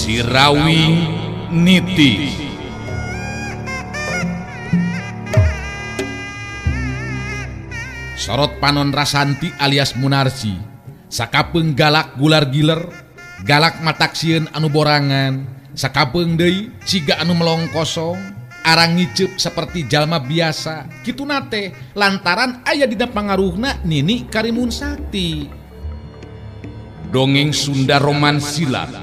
Sirawing Niti. Sorot panon Rasanti alias Munarsi sakapeung galak gular giler, galak mataksieun anu borangan, sakapeung deui siga anu melong kosong, arang ngiceup seperti jalma biasa. Kituna teh lantaran aya dina pangaruhna Nini Karimun Sakti. Dongeng Sunda Roman Silat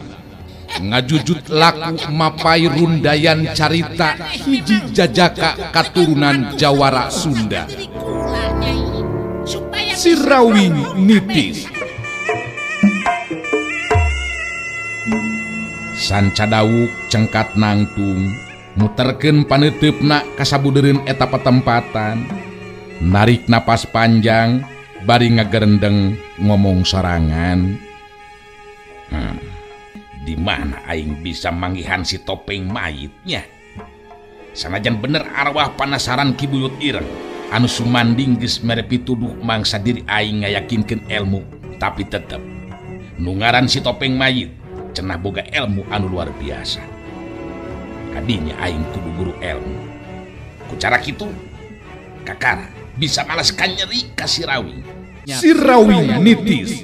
ngajujut laku mapai rundayan carita hiji jajaka katurunan Jawara Sunda. Sirawing Nitis. Sanca dawuk cengkat nangtung muterkeun paneuteup-na kasabudereun eta patempatan, narik napas panjang bari ngagerendeng ngomong sorangan. Di mana aing bisa manggihan si topeng mayitnya? Sanajan bener arwah panasaran Ki Buyut Ireng anu sumanding geus mere pituduh mangsa diri aing ngayakinkeun ilmu, tapi tetep nu ngaran si topeng mayit cenah boga ilmu anu luar biasa. Kadinya aing kudu guru ilmu. Ku cara kitu kakara bisa malas kanyeri ka Sirawing. Sirawing Nitis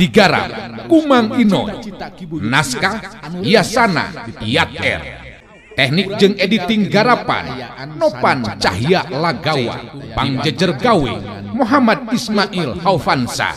digarap Kumang Inoy, naskah Yasana Yat R, teknik jeung editing garapan Nopan Cahya Lagawa, pangjejer gawe Muhammad Ismail Haufansa.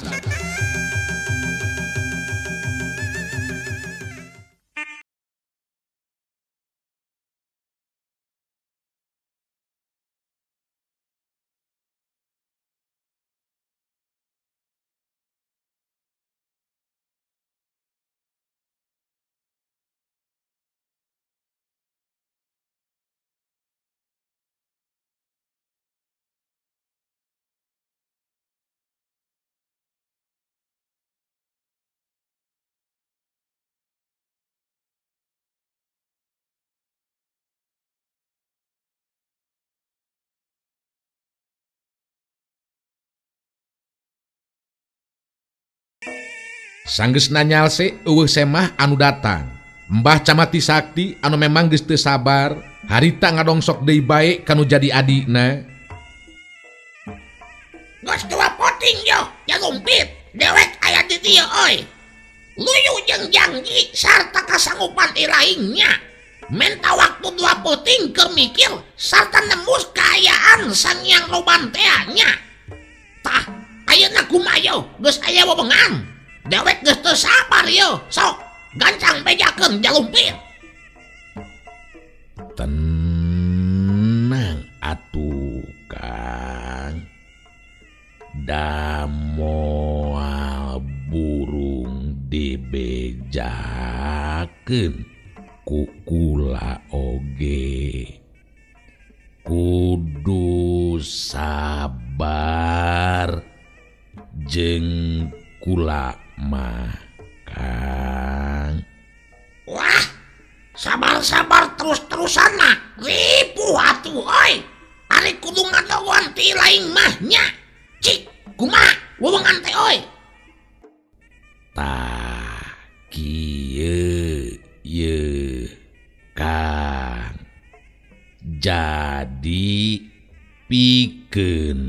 Sanggeus nanyalse eueuh semah anu datang. Mbah Camati Sakti anu memang geus teu sabar, harita ngadongsok deui bae kanu jadi adina. Geus dua poting yo, jalumpit, dewek aya di dieu euy. Luyu jeung janji sarta kasanggupan ilaingnya. Menta waktu dua poting keur mikir sarta nembus kaayaan Sang Hyang Roban tea nya. Tah, ayeuna kumaha yo, geus aya wewengan. Dewek geus teu sabar yo, sok gancang bejakeun jalumpit. Tenang atuh Kang. Da moal burung dibejakeun ku kula oge. Kudu sabar jeung kula mah Kang. Wah, sabar-sabar terus-terusan mah ripuh atuh euy. Ari kudu ngadogoan ti lain mah nya. Cik, kumaha wewengan teh euy? Tah kieu ye Kang. Jadi pikeun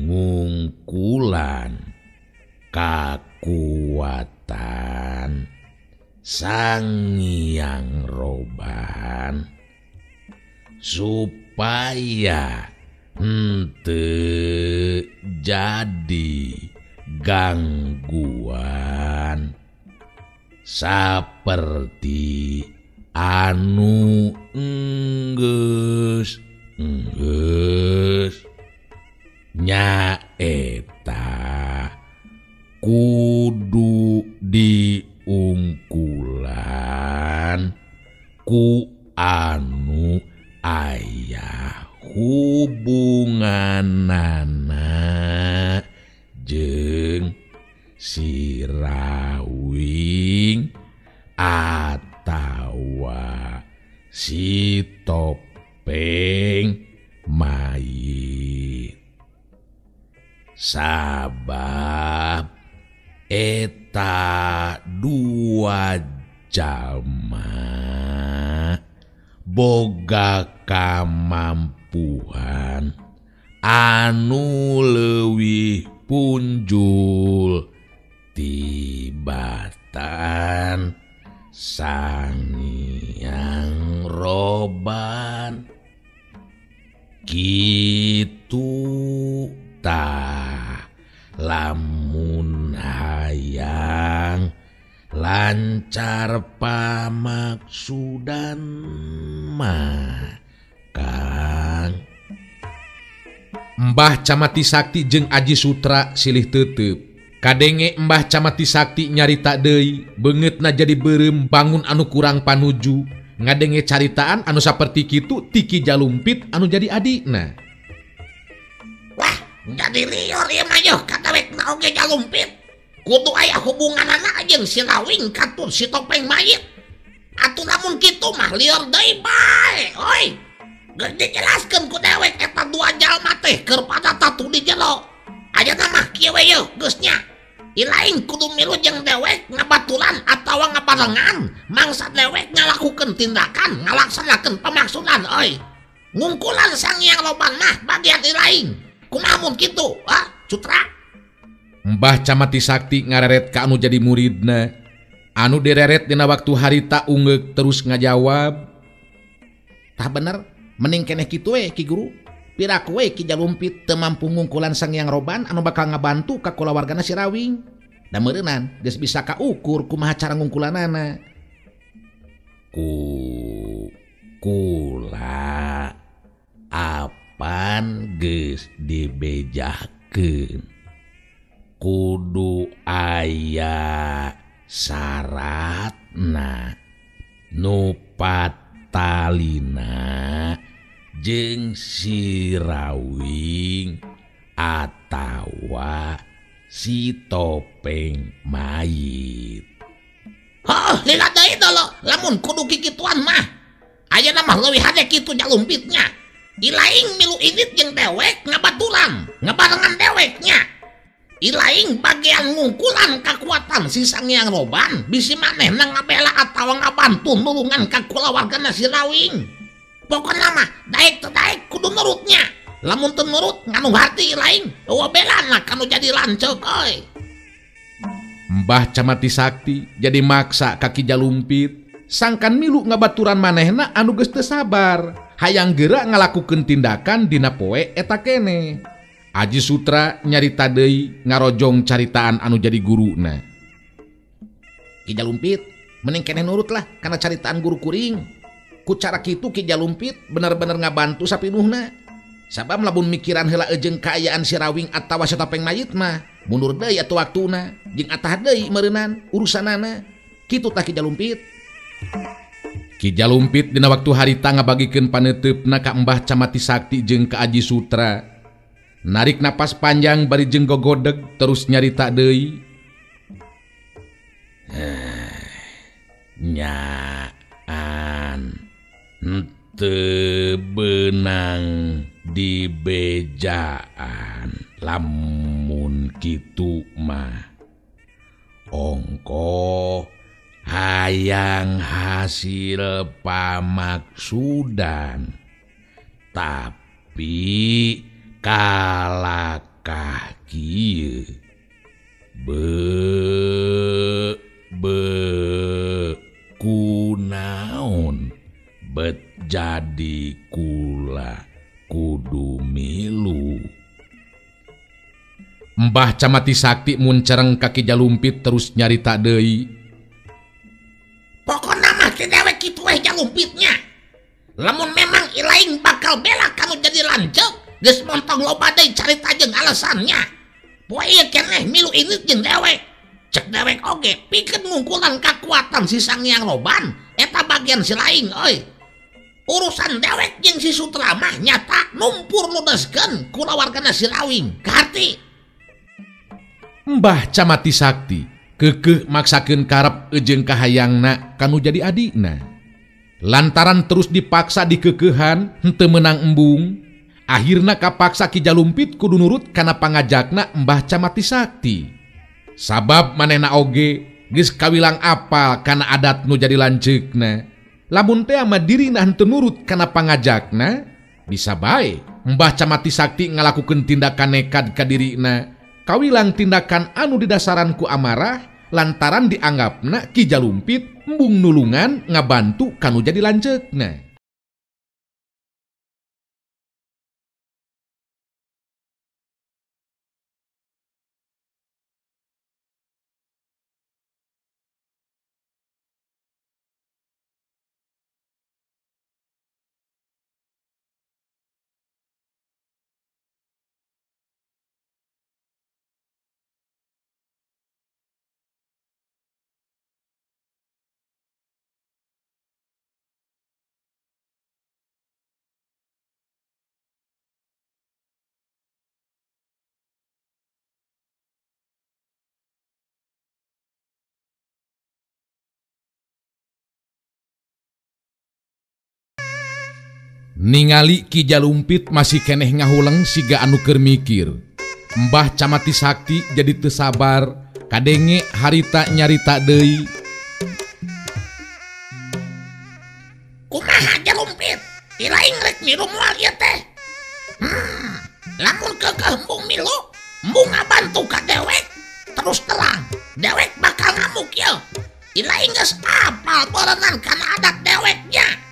ngungkulan kakuatan Sang Hyang Roban supaya henteu jadi gangguan saperti anu enggeus enggeus nyaeta kudu diungkulan ku anu aya hubunganana jeung Sirawing atawa si topeng mayit. Sabab eta dua jalma boga kamampuan anu leuwih punjul tibatan Sangiang Roban. Kitu tah lamun hayang lancar pamaksudan mah Kang. Mbah Camati Sakti jeung Aji Sutra silih tetep. Kadenge Mbah Camati Sakti nyarita deui, beungeutna jadi beureum bangun anu kurang panuju. Ngadenge caritaan anu saperti kitu ti Ki Jalumpit anu jadi adikna. Wah, jadi lieur ieu mah yeuh kadewekna oge Jalumpit. Kudu aya hubunganana jeung si Rawing katut si topeng mayit. Atuh lamun kitu mah lieur deui bae, oi. Geus dijelaskeun ku dewek eta dua jalma teh keur pada tatu di jero. Ayeuna mah kieu we yeuh geus nya. Ilaing kudu milu jeung dewek ngabatulan atawa ngabarengan mangsa dewek ngalakukeun tindakan ngalaksanakeun pamaksudan euy. Ngungkulan Sangiang Roban mah bagian ilaing. Kumaha mun kitu, ah, Sutra? Mbah Camati Sakti ngareret ka anu jadi muridna. Anu direret dina waktu harita ungeuk terus ngajawab. Tah bener, mending keneh kitu we Ki Guru. Piraku we Ki Jalumpit teu mampu ngungkulan Sangiang Roban anu bakal ngabantu ka kulawargana si Rawing. Da meureunnan geus bisa kaukur kumaha cara ngungkulanana. Ku kula apan geus dibejakeun. Kudu aya syaratna nu patalina jeung si Rawing atawa si topeng mayit. Heuh, lila deui dolo lamun kudu kikituan mah. Ayeuna mah leuwih hade kitu Jalumpitnya. Ilaing milu indit jeung dewek ngabatulan, ngabarengan deweknya. Ilaing bagian ngungkulan kakuatan si Sangiang Roban bisi manehna ngabela atawa ngabantu nulungan ka kulawargana si Rawing. Pokona mah daek teu daek kudu nurutnya. Lamun teu nurut nganu hati lain, eueuh belana kanu jadi lanceuk euy. Mbah Camati Sakti jadi maksa ka Ki Jalumpit sangkan milu ngabaturan manehna anu geus teu sabar, hayang geura ngalakukeun tindakan dina poe eta keneh. Aji Sutra nyarita deui ngarojong caritaan anu jadi guruna. Ki Jalumpit mending keneh nurut lah kana caritaan guru kuring. Ku cara kitu Ki Jalumpit bener-bener ngabantu sapinuhna. Sabab lamun mikiran heula jeung kaayaan si Rawing atawa si topeng mayit mah mundur deui atuh waktuna jeung atah deui meureunan urusanana. Kitu tah Ki Jalumpit. Ki Jalumpit dina waktu harita ngabagikeun paneuteup-na ka Mbah Camati Sakti jeung ka Aji Sutra. Narik napas panjang bari jeung gogodeg terus nyarita deui. Nyaan teu beunang dibejaan lamun kitu mah. Ongko hayang hasil pamaksudan tapi kalakah kieu be kunaon bet jadi kula kudu milu. Mbah Camati Sakti muncereng ka Ki Jalumpit terus nyarita deui. Pokona mah ti dewek kitu we Jalumpitnya. Lamun memang ilaing bakal bela kanu jadi lanceuk, geus montong loba deui carita jeung alasannya. Poe ieu keneh milu indit jeung dewek. Cek dewek oge pikeun ngungkulan kakuatan si Sangiang Roban eta bagian si laing euy. Urusan dewek jeung si Sutra mah nyata numpur ludeskeun kulawargana si Rawing. Kaharti. Mbah Camati Sakti keukeuh maksakeun karep jeung kahayangna kanu jadi adikna. Lantaran terus dipaksa dikekeuhan henteu meunang embung, akhirna kapaksa Ki Jalumpit kudu nurut kana pangajakna Mbah Camati Sakti. Sabab manehna oge geus kawilang apal kana adat nu jadi lanceukna. Lamun teh ama dirina henteu nurut kana pangajakna, bisa bae Mbah Camati Sakti ngalakukeun tindakan nekad ka dirina. Kawilang tindakan anu didasaran ku amarah lantaran dianggapna Ki Jalumpit embung nulungan ngabantu kanu jadi lanceukna. Ningali Ki Jalumpit masih keneh ngahuleng siga anu keur mikir. Mbah Camati Sakti jadi teu sabar, kadenge harita nyarita deui. Kumaha Jalumpit? Ilaing rek milu moal ieu teh. Lamun keukeuh embung milu, embung ngabantu ka dewek, terus terang dewek bakal ngamuk ieu. Ilaing geus apal berenang kana adat deweknya.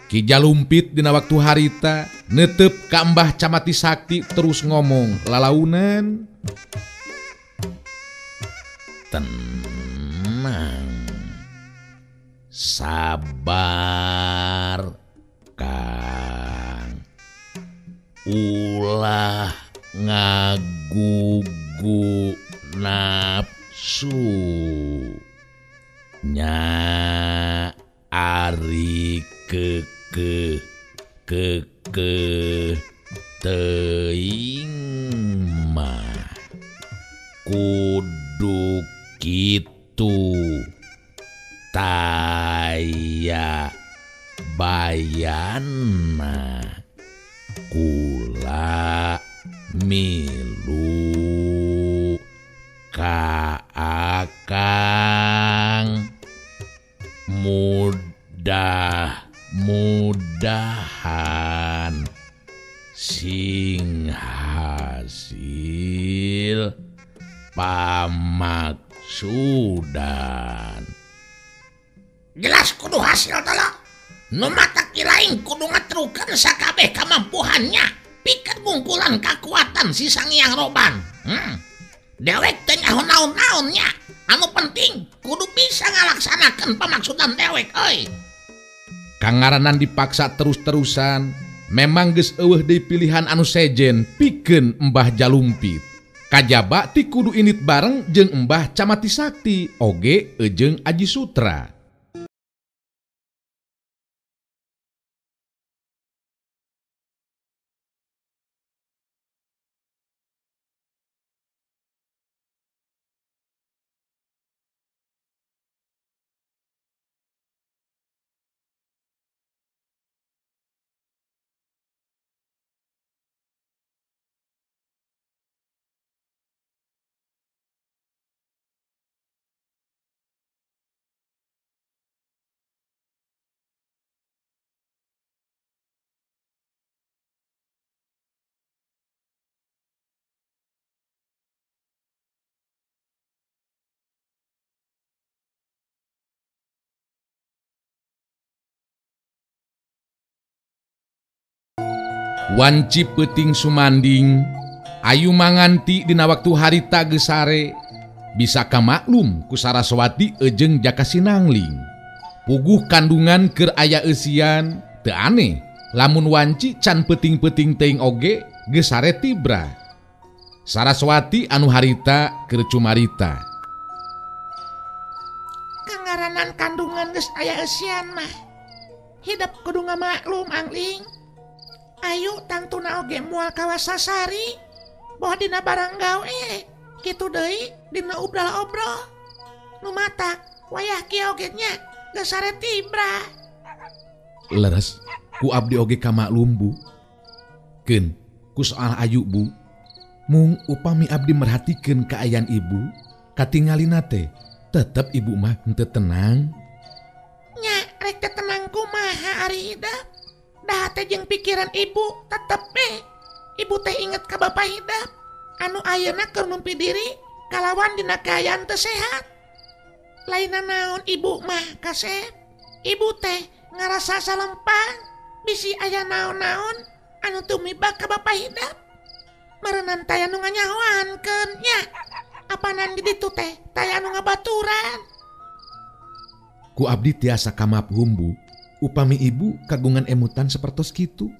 Ki Jalumpit dina waktu harita netep ka Mbah Camati Sakti terus ngomong lalaunan. Tenang, sabar Kang, ulah ngagugu nafsu nya ari kekeh kekeh teuing mah kudu kitu taya bayana kula milu ka akang mudah mudahan sing hasil pamaksudan. Jelas kudu hasil tolong. Nu matak ilaing kudu ngatrukeun sakabeh kamampuhannya pikeun ngungkulan kakuatan si Sangiang Roban. Dewek teh nyaho naon-naonnya. Anu penting kudu bisa ngalaksanakeun pamaksudan dewek euy. Kangaranan dipaksa terus-terusan, memang geus eueuh deui pilihan anu sejen pikeun Mbah Jalumpit. Kajaba ti kudu init bareng jeung Mbah Camati Sakti oge jeung Aji Sutra. Wanci peuting sumanding ayu manganti dina waktu harita geus sare bisa kamaklum ku Saraswati ejeng Jaka Sinangling. Puguh kandungan keur aya eusian teu aneh lamun wanci can peuting-peuting teuing oge geus sare tibra. Saraswati anu harita keur cumarita. Kangaranan kandungan geus aya eusian mah hidep kudu ngamaklum angling. Ayu tangtuna oge moal kawasasari boh dina barang gawe kitu deui dina obral-obrol nu matak wayah kieu oge nya geus sare tibra. Leres ku abdi oge kamaklum Bu. Keun ku soal ayu Bu, mung upami abdi merhatikeun kaayaan ibu katingalina teh tetep ibu mah henteu tenang. Nya Naha ari hidep? Dah teh jeung pikiran ibu tetep be. Ibu teh inget ka bapak hidep. Anu ayeuna keur numpi diri kalawan dina kaayaan teu sehat. Lainna naon ibu mah kasep. Ibu teh ngarasa salempang bisi aya naon-naon anu tumibak ka bapak hidep. Meureunan taya nu nganyahoankeun nya. Apanan di ditu teh taya anu ngabaturan. Ku abdi tiasa kamaphum Bu, upami ibu kagungan emutan sapertos kitu.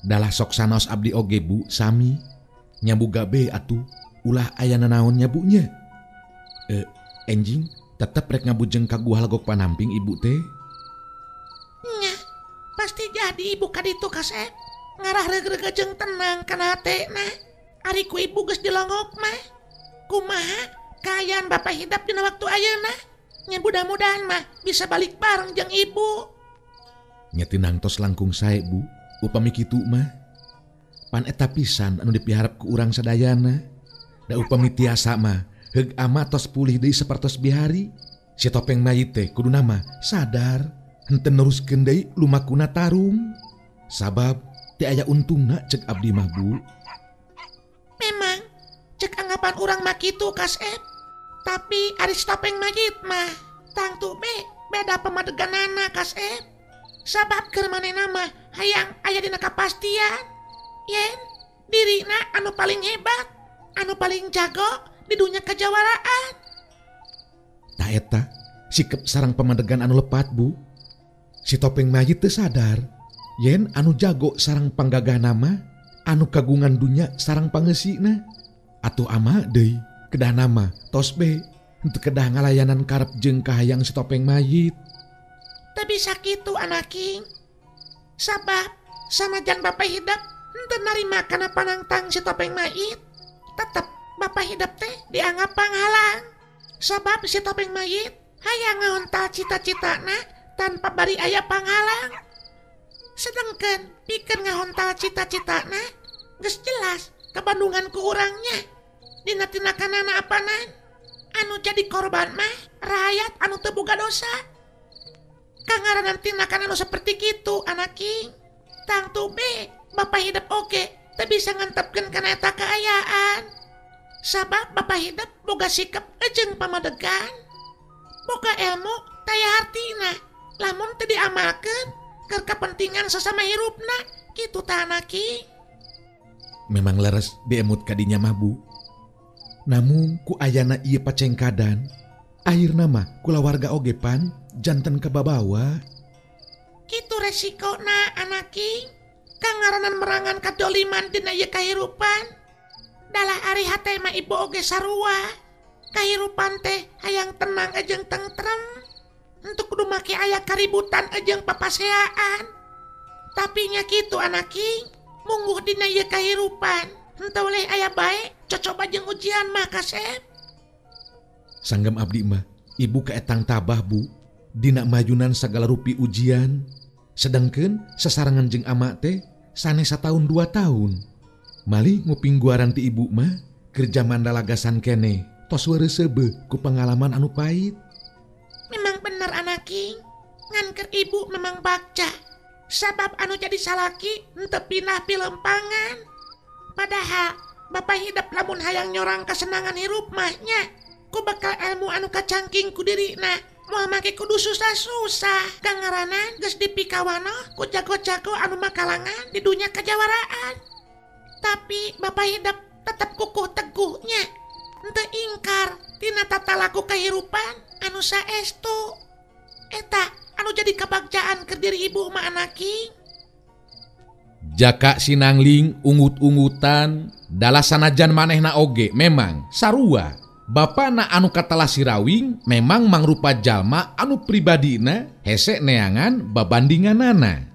Dalah sok sanaos abdi oge Bu sami. Nyabu gabe atuh ulah aya nanaon nyabunya. Enjing tetep rek ngabujeng ka Gua Legok Panamping ibu teh. Nya, pasti jadi ibu ka ditu kasep. Ngarah reug-reug jeung tenang kana hatena. Ari ku ibu geus dilongok mah. Kumaha kaayaan bapak hidap dina waktu ayeuna? Nya mudah-mudahan mah bisa balik bareng jeung ibu. Nya tinangtos langkung sae Bu, upami kitu mah. Pan eta pisan anu dipiharep ku urang sadayana. Da upami tiasa mah heug ama tos pulih deui sapertos bihari. Si topeng mayit teh kuduna mah sadar henteu neruskeun deui lumakuna tarung. Sabab teu aya untungna cek abdi mah Bu. Memang cek anggapan urang mah kitu kasep. Tapi ari si topeng mayit mah tangtu be beda pamadeganana kasep. Sabab keur manehna mah hayang aya dina kapastian. Yen dirina anu paling hebat, anu paling jago di dunia kejawaraan. Ta eta sikep sarang pamadegan anu lepat Bu. Si topeng mayit teu sadar yen anu jago sarang panggagahna mah anu kagungan dunya sarang pangeusina. Atuh ama deui kedah nama tos be henteu kedah ngalayanan karep jeung kahayang si topeng mayit. Teu bisa kitu anaking. Sabab sanajan bapak hidep henteu narima kana panangtang si topeng mayit, tetep bapak hidep teh dianggap panghalang. Sabab si topeng mayit hayang ngahontal cita-citana tanpa bari aya panghalang. Sedangkan pikeun ngahontal cita-citana geus jelas kabandungan ku urangnya. Dina tindakanana apanan anu jadi korban mah rakyat anu teu boga dosa. Kangaranan tindakan anu seperti kitu anaking. Tangtu be bapak hidep oge teu bisa ngantepkeun kana eta kaayaan. Sabab bapak hidep boga sikap jeung pamadegan. Boga ilmu taya hartina lamun teu diamalkeun keur kepentingan sesama hirupna kitu tah anaking. Memang leres diemut kadinya mah Bu. Namun ku ayana ieu pacengkadan, akhirna mah kulawarga oge pan janten kababawa. Kitu resikona anaking. Kangaranan merangan kadoliman dina ieu kahirupan. Dalah ari hate mah ibu oge sarua. Kahirupan teh hayang tenang jeung tentrem. Henteu kudu make aya kaributan jeung papaseaan. Tapi nya kitu anaking, mungguh dina ieu kahirupan. Henteu oleh aya bae cocoba jeung ujian mah kasep. Sanggem abdi mah ibu kaetang tabah Bu dina majunan sagala rupi ujian. Sedangkeun sasarengan jeung ama teh sanes sataun 2 tahun. Malih nguping guaran ti ibu mah kerja mandalagasan keneh tos wereuseubeuk ku pengalaman anu pahit. Memang bener anaking, ngan keur ibu memang bagja. Sabab anu jadi salaki henteu pindah pilempangan. Padahal bapak hidep lamun hayang nyorang kesenangan hirup mah nya ku bakal ilmu anu kacangking ku dirina moal make kudu susah-susah. Kangaranan geus dipikawanoh ku jago-jago anu makalangan di dunia kejawaraan. Tapi bapak hidep tetep kukuh teguhnya, henteu ingkar tina tata laku kehirupan anu saestu. Eta anu jadi kebagjaan keur diri ibu mah anaking. Jaka sinangling ungut-ungutan dalah sanajan manehna oge memang sarua. Bapana anu katalah sirawing memang mangrupa jalma anu pribadina hese neangan babandinganana.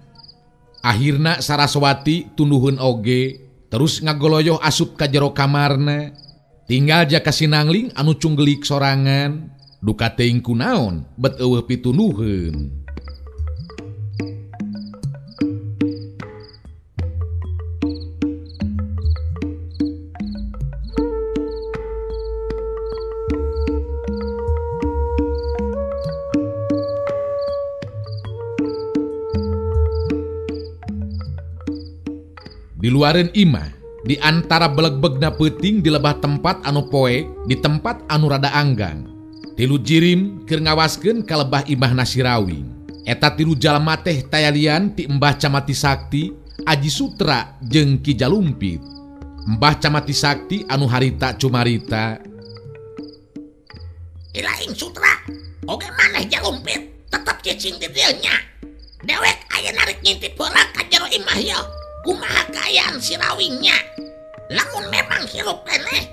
Akhirna Saraswati tunduhun oge terus ngagoloyoh asup ka jero kamarna. Tinggal Jaka Sinangling anu cunggelik sorangan duka teuing kunaon bet eueuh pitunuheun. Di luareun imah, di antara belegbegna peuting di lebah tempat anu poek, di tempat anu rada anggang. Tilu jirim keur ngawaskeun ka lebah imahna si Rawing. Eta tilu jalma teh tayalian ti Mbah Camati Sakti, Aji Sutra jeung Ki Jalumpit. Mbah Camati Sakti anu harita cumarita. Ilaing Sutra, oge maneh Jalumpit, tetep cicing di dieu nya. Dewek aya narik ngintip heula ka jero imah ieu. Kumaha kaayaan si Rawingnya. Lamun memang hirup keneh,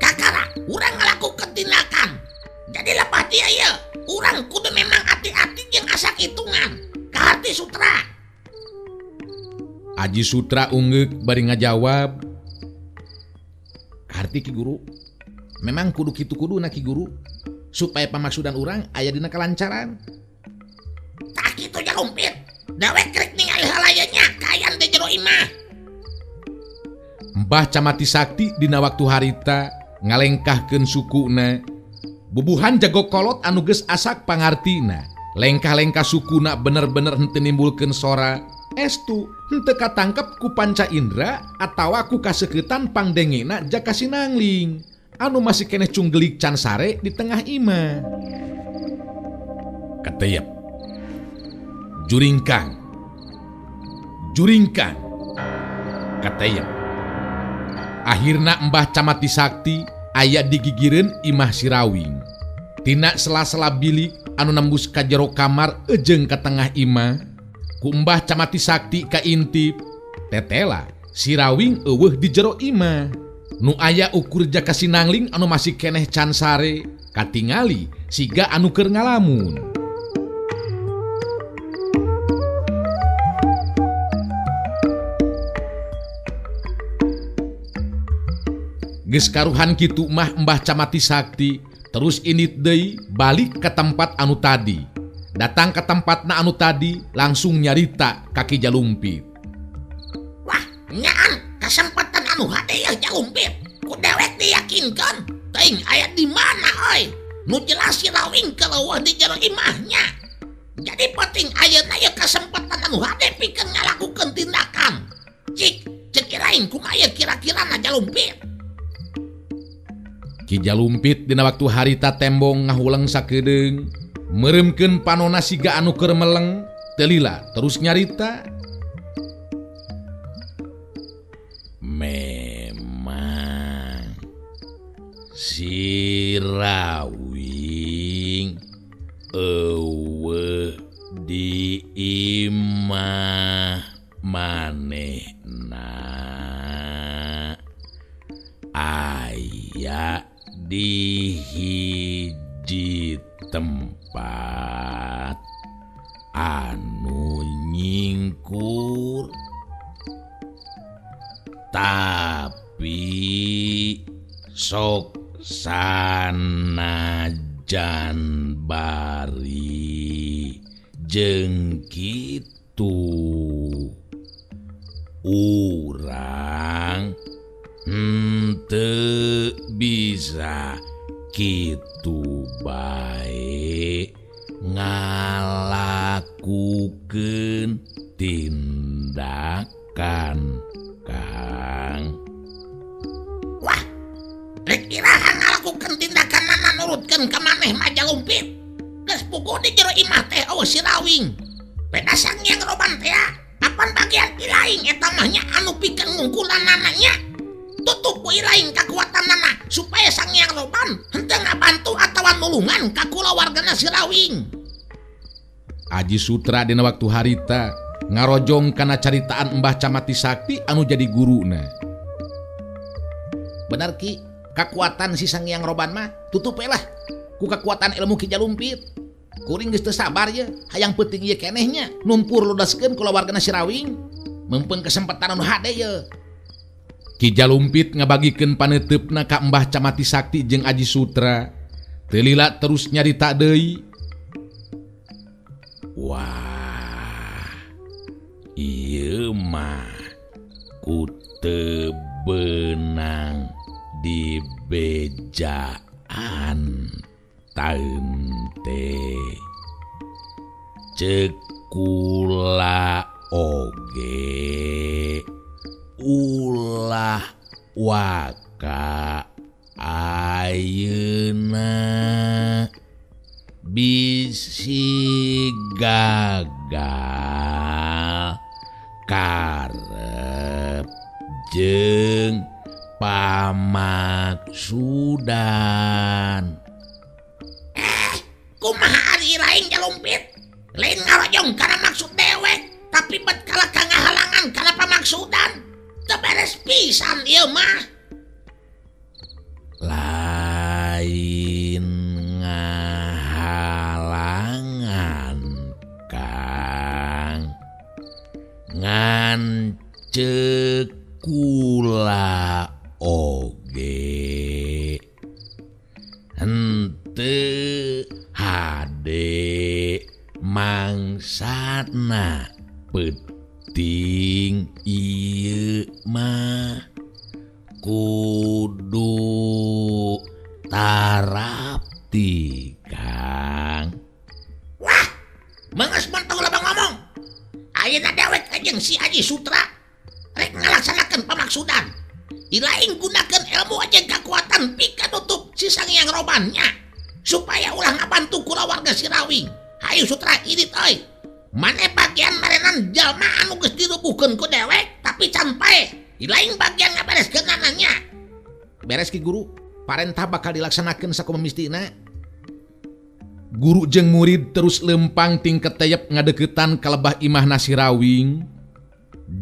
kakara urang ngalakukeun tindakan. Jadi lepas dia ya, urang kudu memang hati-hati jeung asak hitungan. Kaharti Sutra. Aji Sutra ungeuk bari ngajawab. Kaharti Ki Guru, memang kudu kitu kuduna Ki Guru, supaya pamaksudan urang aya dina kalancaran. Tah kitu Jalumpit. Dewek rek ningali heula ye nya kaayaan di jero imah. Mbah Camati Sakti dina waktu harita ngalengkahkeun sukuna. Bubuhan jago kolot anu geus asak pangartina. Lengkah-lengkah sukuna bener-bener henteu nimbulkeun sora. Estu henteu katangkep ku panca indra atawa ku kasekeutan pangdengena jaka sinangling anu masih keneh cunggelik can sare di tengah imah. Kateyep. Juringkang. Juringkang. Kateyep. Akhirna Mbah Camati Sakti aya digigireun imah si Rawing. Tina sela-sela bilik anu nembus ka jero kamar ejeng ka tengah imah, ku Mbah Camati Sakti kaintip, tetela si Rawing eueuh di jero imah. Nu aya ukur jaka sinangling anu masih keneh can sare, katingali siga anu keur ngalamun. Geus karuhan kitu mah Mbah Camati Sakti terus indit deui balik ke tempat anu tadi. Datang ke tempatna anu tadi langsung nyarita ka Ki Jalumpit. Wah, nyaan kesempatan anu hade yeuh Jalumpit. Ku dewek diyakinkeun teuing aya di mana euy. Nu jelas si Rawing keleueuh di jero imahnya. Jadi penting ayeuna ieu kesempatan anu hade pikeun ngalakukeun tindakan. Cik, cek iraing kumaha ieu kira-kirana Jalumpit. Ki Jalumpit dina waktu harita tembong ngahuleng sakedeung, meureumkeun panona siga anu keur meleng, teu lila terus nyarita. Memang si Rawing eueuh di imah manehna aya di hiji tempat anu nyingkur, tapi sok sanajan bari jeung kitu urang henteu bisa kitu bae ngalakukeun tindakan Kang. Wah, rek iraha ngalakukeun tindakan nana nurutkeun ka maneh mah Jalumpit. Geus puguh di jero imah teh eueuh si Rawing. Beda Sangyang Roban teh apan bagian ilaing eta mah nya anu pikeun ngungkulanana nya. Tutup ku ilaing kakuatanana supaya Sangyang Roban henteu ngabantu atawa nulungan ka kulawargana si Rawing. Aji Sutra dina waktu harita ngarojong kana caritaan Mbah Camati Sakti anu jadi guruna. Bener Ki, kakuatan si Sangyang Roban mah tutup we lah ku kakuatan ilmu Ki Jalumpit. Kuring geus teu sabar ye, hayang peuting ieu keneh nya numpur ludaskeun kulawargana si Rawing. Meumpeng kesempatan anu hade ye. Ki Jalumpit ngabagikeun paneuteup-na ka Mbah Camati Sakti jeung Aji Sutra. Teu lila terus nyarita deui. Wah, ieu mah ku teu beunang dibejaan taeun teh. Ceuk kula oge Ulah waka ayeuna bisi gagal karep jeung pamaksudan. Kumaha ari lain jalumpit? Lain ngarojong kana maksud dewek, tapi bet kalah ka ngahalangan kana pamaksudan. Teu beres pisan ieu mah. Lain ngahalangan Kang, ngan ceuk kula oge henteu hade mangsana peuting ieu mah kudu tarapti Kang. Wah, menges mentong loba ngomong. Ayeuna dewek jeung si Aji Sutra rek ngalaksanakeun pamaksudan. Ilaing gunakeun ilmu jeung kakuatan pika nutup si Sangyang Robannya supaya ulah ngabantu kulawarga Sirawing. Hayu Sutra irit euy. Mane bagian marenan jalma anu geus dirubuhkeun ku dewek tapi can paeh. Ilaing bagian ngabereskeunananya. Beres Ki Guru, parentah bakal dilaksanakeun sakumaha mistina. Guru jeung murid terus lempang tingket teyep ngadeukeutan ka lebah imahna Sirawing.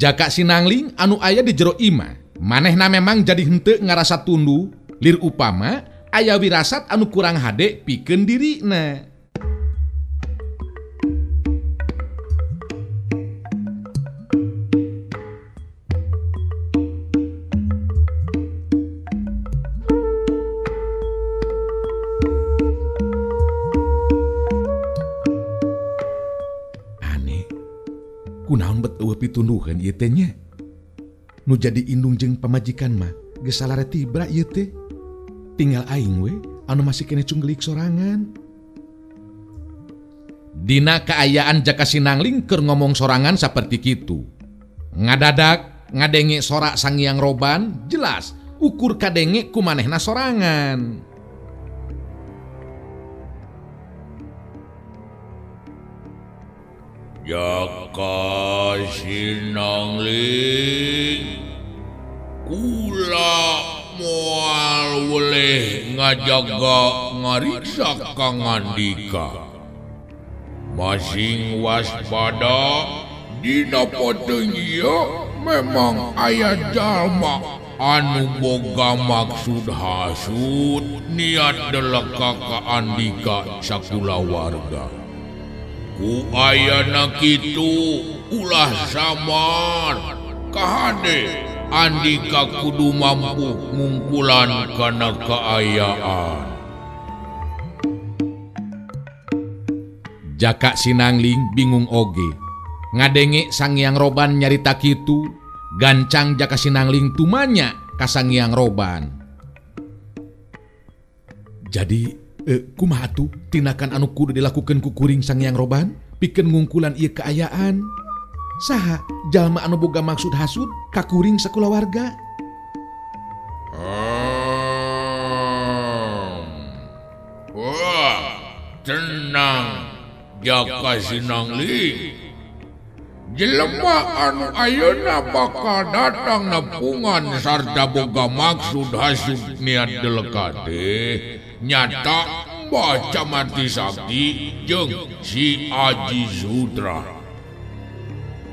Jaka Sinangling anu aya di jero imah, manehna memang jadi henteu ngarasa tunduh, lir upama aya wirasat anu kurang hade pikeun dirina. Aneh, kunaon bet eueuh pitunduheun ieu teh nya? Nu jadi indung jeung pamajikan mah geus salare tibra ieu teh. Tinggal aing we anu masih kene cunggelik sorangan. Dina kaayaan Jaka Sinangling keur ngomong sorangan saperti kitu. Ngadadak ngadenge sorak Sangyang Roban jelas ukur kadenge ku manehna sorangan. Jaka Sinangling, kula moal weleh ngajaga ngariksa kangandika. Masing waspada dina peuting ieu memang aya jalma anu boga maksud hasud niat deleka ka andika sakulawarga. Ku ayana kitu ulah samar kahade andika kudu mampu ngungkulan kana kaayaan. Jaka Sinangling bingung oge ngadenge Sangyang Roban nyarita kitu, gancang Jaka Sinangling tumanya ka Sangyang Roban. Jadi kumaha atuh tindakan anu kudu dilakukeun ku kuring Sangyang Roban pikeun ngungkulan ieu kaayaan? Saha jalma anu boga maksud hasud ka kuring sakulawarga? Wah, tenang Jaka Sinangling. Jelema anu ayeuna bakal datang nepungan sarta boga maksud hasud niat deleka teh nyata Mbah Camati Sakti jeung si Aji Sutra.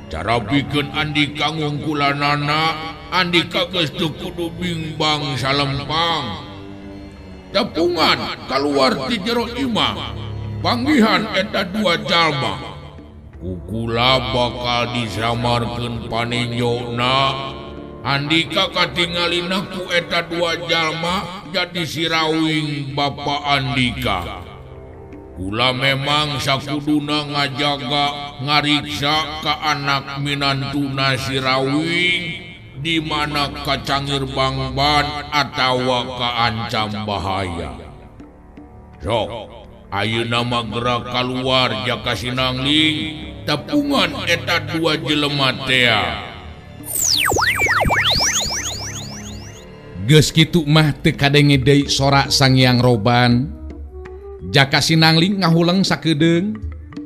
Cara pikeun andika ngungkulanana, andika geus teu kudu bingbang salempang. Tepungan kaluar ti jero imah, panggihan eta dua jalma. Kukula bakal disamarkeun paninjona. Andika katingalina ku eta dua jalma jadi Sirawing bapa andika. Kula memang sakuduna ngajaga ngariksa ka anak minantuna Sirawing di mana kacangir bangban atawa kaancam bahaya. Sok, ayeuna mah geura kaluar Jaka Sinangling tepungan eta dua jelema tea. Geus kitu mah teu kadenge deui sora Sangiang Roban. Jaka Sinangling ngahuleng sakedeung,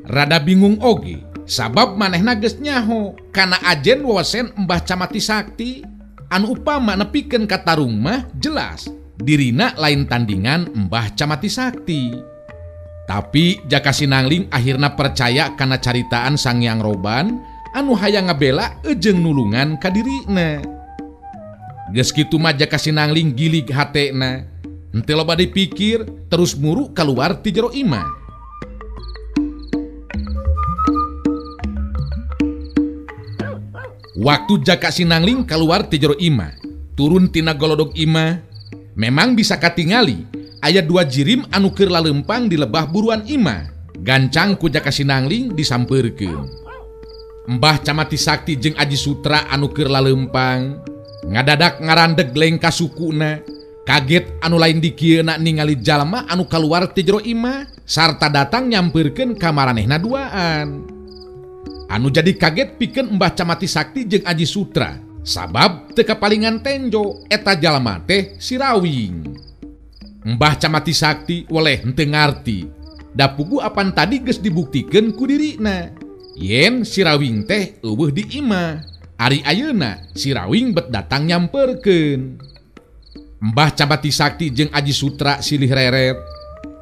rada bingung oge sabab manehna geus nyaho kana ajen wawasen Mbah Camati Sakti anu upama nepikeun ka tarung mah jelas dirina lain tandingan Mbah Camati Sakti. Tapi Jaka Sinangling akhirna percaya kana caritaan Sangiang Roban anu hayang ngabela jeung nulungan ka dirina. Geus kitu mah Jaka Sinangling gilig hatena, henteu loba dipikir terus muru kaluar ti jero imah. Waktu Jaka Sinangling kaluar ti jero imah, turun tina golodog imah, memang bisa katingali aya dua jirim anu keur lalempang di lebah buruan imah. Gancang ku Jaka Sinangling disampeurkeun. Mbah Camati Sakti jeung Aji Sutra anu keur lalempang ngadadak ngarandeg lengka sukuna, kaget anu lain dikieuna ningali jalma anu kaluar ti jero imah sarta datang nyampeurkeun ka maranehna duaan. Anu jadi kaget pikeun Mbah Camati Sakti jeung Aji Sutra sabab teu kapalingan tenjo eta jalma teh si Rawing. Mbah Camati Sakti weleh henteu ngarti, da pugu apan tadi geus dibuktikeun ku dirina yen si Rawing teh eueuh di imah. Ari ayeuna si Rawing bet datang nyamperkeun. Mbah Camati Sakti jeung Aji Sutra silih reret.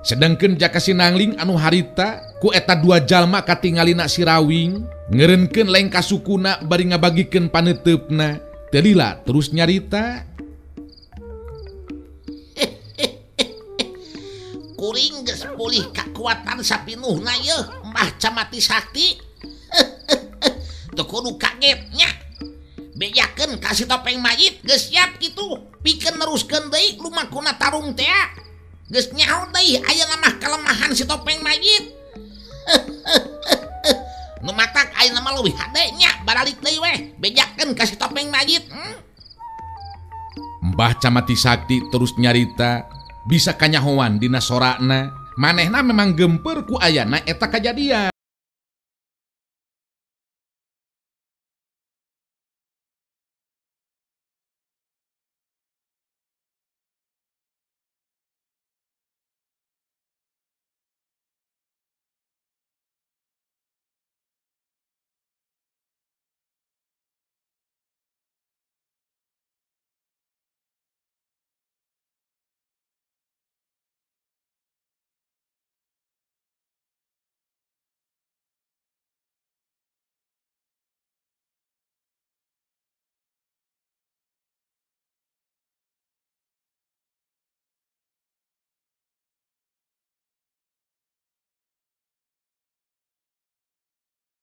Sedengkeun Jaka Sinangling anu harita ku eta dua jalma katingalina si Rawing ngeureunkeun lengka sukuna bari ngabagikeun paneuteup-na. Teu lila terus nyarita. Kuring geus pulih kakuatan sapinuhna yeuh Mbah Camati Sakti. Teu kudu kaget nya. Bejakeun ka si topeng mayit geus siap kitu pikeun neruskeun deui lumakuna tarung teh. Geus nyaho deui ayeuna mah kelemahan si topeng mayit. Nu matak ayeuna mah leuwih hade nya baralik deui weh bejakeun ka si topeng mayit. Mbah Camati Sakti terus nyarita bisa kanyahoan dina sorana manehna memang gemper ku ayana eta kajadian.